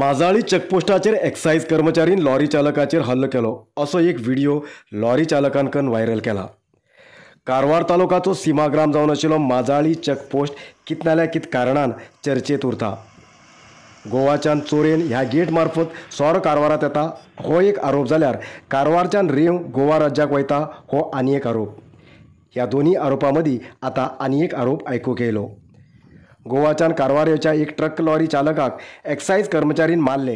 Majali चेकपोस्टाचेर excise कर्मचारीन lorry चालकाचेर हल्लो केलो असो एक व्हिडिओ लॉरी चालकांकन व्हायरल केला। कारवार तालुकाचो सीमाग्राम जावन आशिल्लो माजाळी चेकपोस्ट कितनाल्या कित कारणान चर्चेत उरता। गोवाच्यान चोरेन ह्या गेट मार्फत सोरो कारवारात येता हो एक आरोप जाल्यार कारवारच्यान रेंव गोवा राज्याक वयता हो आनी एक आरोप। ह्या दोन्ही आरोपां मदीं आतां आनी एक आरोप आयकूंक येयलो। गोवाच्यान कारवार येवच्या एक ट्रक लॉरी चालकाक एक्सायज कर्मचारीन मारले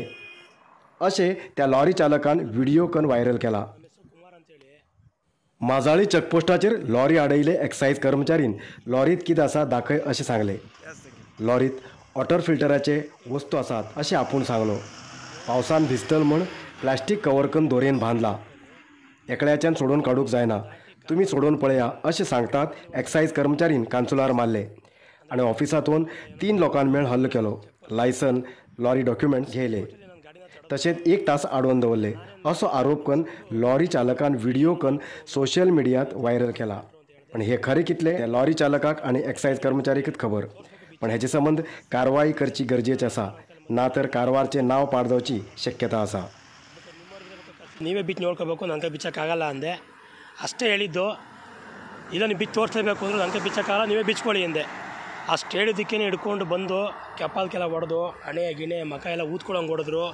अशें त्या लॉरी चालकान व्हिडिओ कन व्हायरल केला। माजाळी चेकपोस्टाचेर लॉरी आडयले एक्सायज कर्मचारीन लॉरीत कितें आसा दाखय अशें सांगलें। लॉरीत वॉटर फिल्टराचे वस्तू आसात अशें आपूण सांगलो। पावसान भिजतल म्हूण प्लास्टीक कवर करून दोरयेन बांदला, एकल्याच्यान सोडून काडूंक जायना, तुमी सोडून पळया अशें सांगतात एक्सायज कर्मचारीन कांचुलार मारले आनी ऑफिसांतून 3 लोकां मेळ हल्लो केलो। लायसन, लॉरी डॉक्युमेंट्स घेयले, तशेंच 1 तास आडोवन दवरले असो आरोप करून लॉरी चालकान व्हिडिओ करून सोशल मिडियात व्हायरल केला। पण हे खरें कितले त्या लॉरी चालकाक आनी एक्सायज कर्मचारीकच खबर, पण हेचे संबंद कारवाई करची गरजेची आसा, ना तर कारवारचें नांव पाड जावची शक्यता आसा। ನೀವೇ ಬಿಚ್ಚಿ ನೋಡ್ಕೋಬೇಕು, ನನಗೆ ಬಿಚ್ಚೋಕ್ಕಾಗಲ್ಲ ಅಂದೆ. ಅಷ್ಟೇ ಹೇಳಿದ್ದು. ಇಲ್ಲ ನೀವು ಬಿಚ್ಚಿ ತೋರಿಸಲೇಬೇಕು ಅಂದರು, ನನಗೆ ಬಿಚ್ಚೋಕ್ಕಾಗಲ್ಲ, ನೀವೇ ಬಿಚ್ಕೊಳ್ಳಿ ಅಂದೆ. ಅಷ್ಟು ಹೇಳಿದ್ದಕ್ಕೇ ಹಿಡ್ಕೊಂಡು ಬಂದು ಕೆಪಾಲ್ಕೆಲ್ಲ ಹೊಡೆದು ಹಣೆ ಗಿಣೆ ಮಖ ಎಲ್ಲ ಊದ್ಕೊಳ್ಳೋಂಗೆ ಹೊಡೆದ್ರು.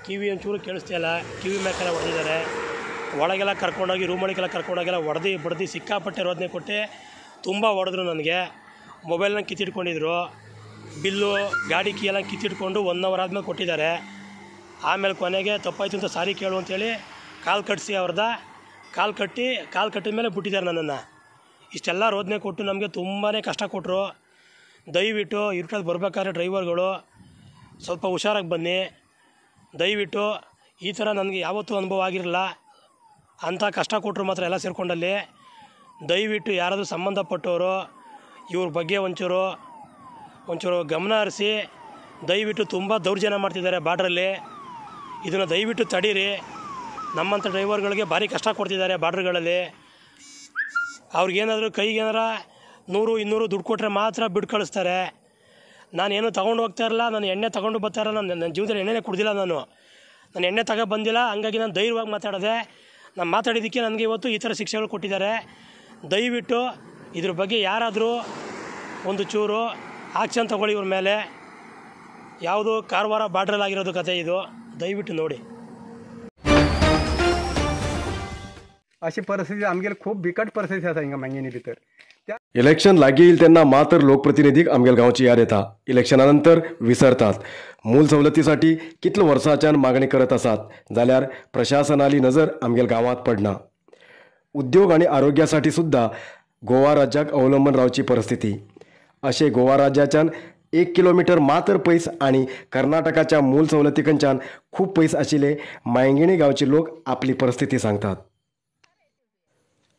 ಕಿವಿ ಒಂಚೂರು ಕೇಳಿಸ್ತಿಲ್ಲ, ಕಿವಿ ಮೇಕೆಲ್ಲ ಹೊಡೆದಿದ್ದಾರೆ. ಒಳಗೆಲ್ಲ ಕರ್ಕೊಂಡೋಗಿ ರೂಮೊಳಗೆಲ್ಲ ಕರ್ಕೊಂಡೋಗೆಲ್ಲ ಹೊಡೆದು ಬಡ್ದು ಸಿಕ್ಕಾಪಟ್ಟೆ ರೋದನೆ ಕೊಟ್ಟು ತುಂಬ ಹೊಡೆದ್ರು. ನನಗೆ ಮೊಬೈಲ್ನ ಕಿತ್ತಿಟ್ಕೊಂಡಿದ್ರು, ಬಿಲ್ಲು ಗಾಡಿ ಕೀ ಎಲ್ಲ ಕಿತ್ತಿಟ್ಕೊಂಡು 1 ಅವರ್ ಆದಮೇಲೆ ಕೊಟ್ಟಿದ್ದಾರೆ. ಆಮೇಲೆ ಕೊನೆಗೆ ತಪ್ಪಾಯಿತು ಅಂತ ಸಾರಿ ಕೇಳು ಅಂತೇಳಿ ಕಾಲು ಕಟ್ಟಿಸಿ ಅವ್ರದ್ದು ಕಾಲು ಕಟ್ಟಿ ಕಾಲು ಕಟ್ಟಿದ ಮೇಲೆ ಬಿಟ್ಟಿದ್ದಾರೆ ನನ್ನನ್ನು. ಇಷ್ಟೆಲ್ಲ ರೋದನೆ ಕೊಟ್ಟು ನಮಗೆ ತುಂಬಾ ಕಷ್ಟ ಕೊಟ್ಟರು. ದಯವಿಟ್ಟು ಇರುಟಲ್ಲಿ ಬರಬೇಕಾದ್ರೆ ಡ್ರೈವರ್ಗಳು ಸ್ವಲ್ಪ ಹುಷಾರಾಗಿ ಬನ್ನಿ ದಯವಿಟ್ಟು. ಈ ಥರ ನನಗೆ ಯಾವತ್ತೂ ಅನುಭವ ಆಗಿರಲಿಲ್ಲ, ಅಂಥ ಕಷ್ಟ ಕೊಟ್ಟರು ಮಾತ್ರ ಎಲ್ಲ ಸೇರಿಕೊಂಡಲ್ಲಿ. ದಯವಿಟ್ಟು ಯಾರಾದರೂ ಸಂಬಂಧಪಟ್ಟವರು ಇವ್ರ ಬಗ್ಗೆ ಒಂಚೂರು ಒಂಚೂರು ಗಮನ ಹರಿಸಿ. ದಯವಿಟ್ಟು ತುಂಬ ದೌರ್ಜನ್ಯ ಮಾಡ್ತಿದ್ದಾರೆ ಬಾರ್ಡ್ರಲ್ಲಿ, ಇದನ್ನು ದಯವಿಟ್ಟು ತಡೀರಿ. ನಮ್ಮಂಥ ಡ್ರೈವರ್ಗಳಿಗೆ ಭಾರಿ ಕಷ್ಟ ಕೊಡ್ತಿದ್ದಾರೆ ಬಾರ್ಡ್ರ್ಗಳಲ್ಲಿ. ಅವ್ರಿಗೇನಾದರೂ ಕೈಗೇನಾರ 100-200 ದುಡ್ಡು ಕೊಟ್ಟರೆ ಮಾತ್ರ ಬಿಟ್ಟು ಕಳಿಸ್ತಾರೆ. ನಾನೇನು ತೊಗೊಂಡು ಹೋಗ್ತಾ ಇರಲ್ಲ, ನಾನು ಎಣ್ಣೆ ತೊಗೊಂಡು ಬರ್ತಾ ಇರಲ್ಲ, ನಾನು ನನ್ನ ಜೀವನದಲ್ಲಿ ಎಣ್ಣೆನೇ ಕುಡ್ದಿಲ್ಲ, ನಾನು ನಾನು ಎಣ್ಣೆ ತಗೋ ಬಂದಿಲ್ಲ. ಹಂಗಾಗಿ ನಾನು ಧೈರ್ಯವಾಗಿ ಮಾತಾಡಿದೆ. ನಾನು ಮಾತಾಡಿದ್ದಕ್ಕೆ ನನಗೆ ಇವತ್ತು ಈ ಥರ ಶಿಕ್ಷೆಗಳು ಕೊಟ್ಟಿದ್ದಾರೆ. ದಯವಿಟ್ಟು ಇದ್ರ ಬಗ್ಗೆ ಯಾರಾದರೂ ಒಂದು ಚೂರು ಆಕ್ಷನ್ ತೊಗೊಳ್ಳಿ ಇವ್ರ ಮೇಲೆ. ಯಾವುದು ಕಾರವಾರ ಬಾರ್ಡ್ರಲ್ಲಾಗಿರೋದು ಕತೆ ಇದು, ದಯವಿಟ್ಟು ನೋಡಿ. अशी परिस्थिती आमगेली खूब बिकट परिस्थिती आसा हिंगा मांगिनी भितर. इलेक्शन लागीं येईल तेन्ना मात्र लोकप्रतिनिधीक आमगेल गांवची याद येता, इलेक्शना नंतर विसरतात. मूल सवलतीसाठी कितले वर्सांच्यान मागणी करत आसात जाल्यार प्रशासनाली नजर आमगेल गांवांत पडना. उद्योग आनी आरोग्यासाठी सुद्दां गोवा राज्याक अवलंबून रावची परिस्थिती. अशें गोवा राज्याच्यान 1 किलोमीटर मात्र पयस आनी कर्नाटकाच्या मूल सवलतीकडच्यान खूब पयस आशिल्ले मांगिणी गांवचे लोक आपली परिस्थिती सांगतात.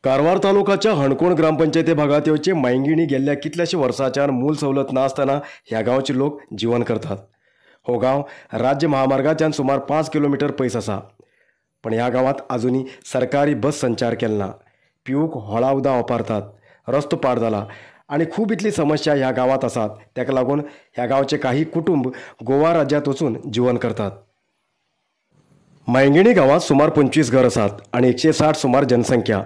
कारवार तालुकाच्या हणकोण ग्रामपंचायती भागात येवचे मांगिणी गेल्ल्या कितल्याशे वर्सांच्यान मूल सवलत नासतना ह्या गांवचे लोक जीवन करतात. हो गांव राज्य महामार्गाच्यान सुमार 5 किलोमीटर पयस आसा, पण ह्या गांवांत आजुनी सरकारी बस संचार केला ना. पिवूक होळा उदक वापरतात, रस्तो पाड जाला आनी खूब इतली समस्या ह्या गांवांत आसात. ताका लागून ह्या गांवचे काही कुटुंब गोवा राज्यांत वचून जीवन करतात. मांगिणी गांवांत सुमार 25 घर आसात आनी 160 सुमार जनसंख्या.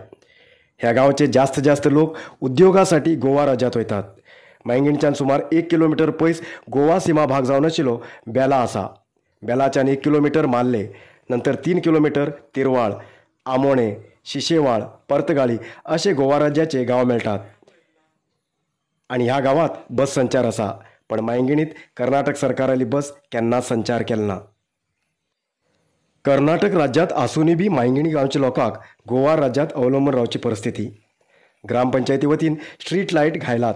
ह्या गांवचे जास्त जास्त लोक उद्योगासाठी गोवा राज्यांत वयतात. मांगिणच्यान सुमार 1 किलोमीटर पयस गोवा सीमा भाग जावन आशिल्लो बेला आसा. बेलाच्यान 1 किलोमीटर मार्ले, नंतर 3 किलोमीटर तिरवाळ, आमोणे, शिशेवाळ, पर्तगाळी असे गोवा राज्याचे गांव मेळटात. आनी ह्या गांवांत बस संचार आसा, पण मांगिणीत कर्नाटक सरकाराली बस केन्नाच संचार केला ना. कर्नाटक राज्यात आसूनय बी मांगिणी गांवच्या लोकांक गोवा राज्यात अवलंबून रावची परिस्थिती. ग्रामपंचायती वतीन स्ट्रीट लायट घायलात,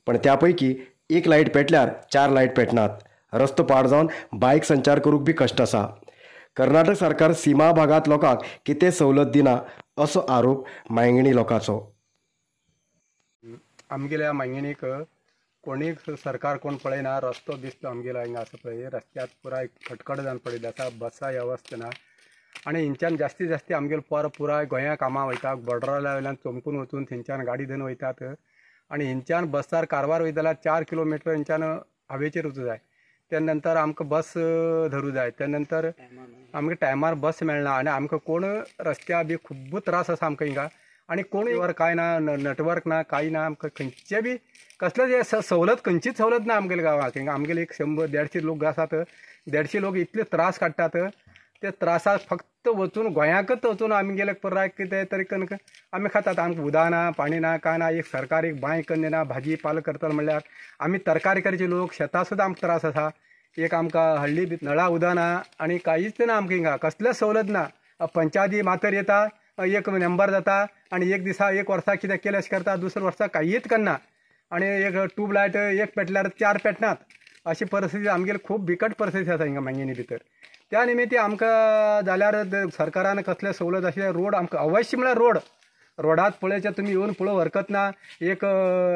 पण त्या पैकी 1 लायट पेटल्यार 4 लायट पेटनात. रस्तो पाड जावन बायक संचार करूंक बी कश्ट आसा. कर्नाटक सरकार सीमा भागांत लोकांक कितें सवलत दिना असो आरोप मांगिणी लोकांचो. आमगेल्या मांगिणीक कोणी सरकार कोण पळयना, रस्तो बिस्तो आमगेलो हिंगा आसा पळय रस्त्यार पुराय खटखट जावन पडिल्लो आसा, बसां वेवस्था ना. आनी हिंच्यान जास्ती जास्ती आमगेले पोर पुराय गोंया कामां वयता, बॉर्डरा वयल्यान चमकून वचून थंयच्यान गाडी घेवन वयतात. आनी हिंच्यान बसार कारवार वयता जाल्यार 4 किलोमिटर हिंच्यान हावेचेर वचूं जाय. त्या नंतर आमकां बस धरूं जाय, त्या नंतर आमकां टायमार बस मेळना आनी आमकां कोण रस्त्या बी खूब्ब त्रास आसा आमकां हिंगा आनी कोण वर कांय ना, नेटवर्क ना, कांय ना, आमकां खंयचे बी कसलेच सवलत खंयचीच सवलत ना आमगेल्या गांवाक. हिंगा आमगेले एक 100-150 लोक आसात, 150 लोक इतले त्रास काडटात, ते त्रासाक फक्त वचून गोंयांकच वचून आमगेले पुराय कितें तरी कन्न आमी खातात. आमकां उदक ना, पाणी ना, कांय ना. एक सरकार एक बांय कन्न दिना, भाजी पाल करतलो म्हणल्यार आमी तरकारी करचे लोक, शेतां सुद्दां आमकां त्रास आसा. एक आमकां हळ्ळी नळा उदक ना आनी कांयच ना आमकां हिंगा, कसलेच सवलत ना. पंचायती मातर येता, एक नंबर जाता आनी एक दिसा एक वर्सा कितें केलें अशें करता, दुसऱ्या वर्सा कांयच करना आनी एक ट्यूबलायट एक पेटल्यार 4 पेटनात, अशी परिस्थिती आमगेली खूब बिकट परिस्थिती आसा हिंगा मंगिनी भितर. त्या निमित्ती आमकां जाल्यार सरकारान कसले सवलत आशिल्ले रोड आमकां अवश्य म्हळ्यार रोड, रोडात पळयचे तुमी येवन पळोवंक हरकत ना. एक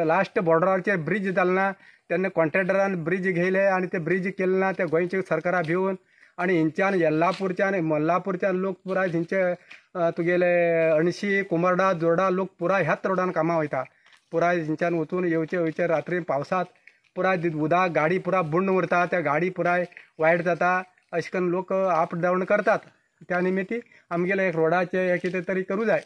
लास्ट बॉर्डराचेर ब्रिज जालो ना, तेन्ना कॉन्ट्रॅक्टरान ब्रिज घेयले आनी ते ब्रिज केले ना, ते गोंयचे सरकारा भिवन आनी हिंच्यान येल्लापूरच्यान मल्लापूरच्यान लोक पुराय हिंचे तुगेले अणशी कुंबर्डा जोर्डा लोक पुराय ह्याच रोडान कामां वयता. पुराय हिंच्यान वचून येवचे वयचे रात्री पावसांत पुराय उदक गाडी पुराय बुंड उरता, त्या गाडी पुराय वायट जाता, अशें करून लोक अप डावन करतात. त्या निमित्ती आमगेले एक रोडाचे कितें तरी करूं जाय.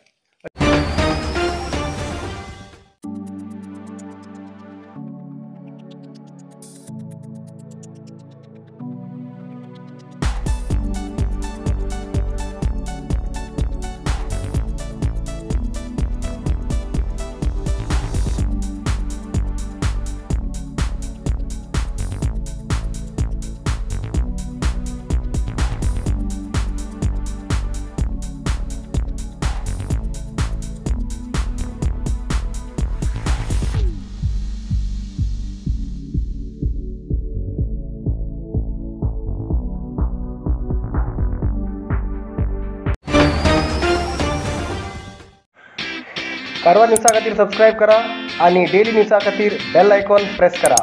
कारवार न्यूजा खातीर सबस्क्रायब करा आणि डेली न्यूजा खातीर बेल आयकॉन प्रेस करा.